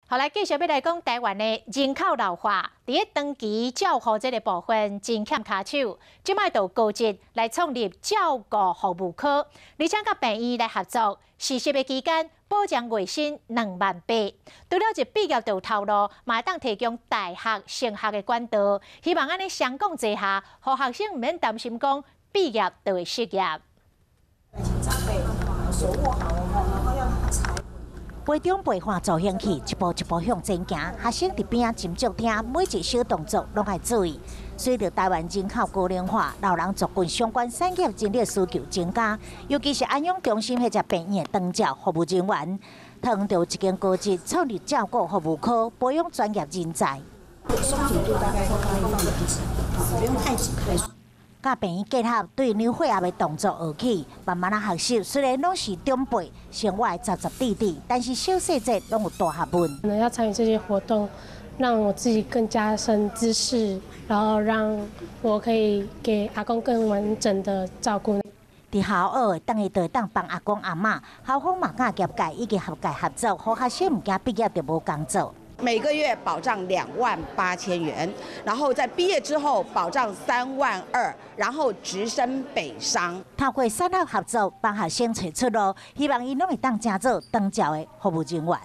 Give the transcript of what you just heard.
好來，繼續欲來講台灣的人口老化，佇咧長期照護這个部分真欠跤手，這擺就高職來創立照顧服務科，而且佮病院來合作，實習的期間保證月薪2萬8。除了一畢業就有頭路，嘛會當提供大學升學的管道，希望按呢雙管齊下，予學生毋免擔心講畢業就會失業。長輩手握好然後要拿陪長輩看助行器，一步一步向前行。學生佇邊仔斟酌聽，每一小動作攏愛注意。隨著台灣人口高齡化，老人族群相關產業人力需求增加，尤其是安養中心或者病院的長照服務人員，桃園就有一間高職創立照顧服務科，培養專業人才。鬆緊度大概可以放2指，不用太緊太鬆。佮病院結合，對量血壓的動作學起，慢慢仔學習。雖然攏是長輩，生活雜雜滴滴，但是小細節攏有大學問。可能要參與這些活動，讓我自己更加深知識，然後讓我可以給阿公更完整的照顧。佇校學，等於就會當幫阿公阿嬤，校方嘛佮業界以及學界合作，予學生毋驚畢業就無工作。每個月保障2萬8千元，然後在畢業之後保障3萬2，然後直升北商。透過產學合作，幫學生揣出路，希望𪜶攏會當成做長照的服務人員。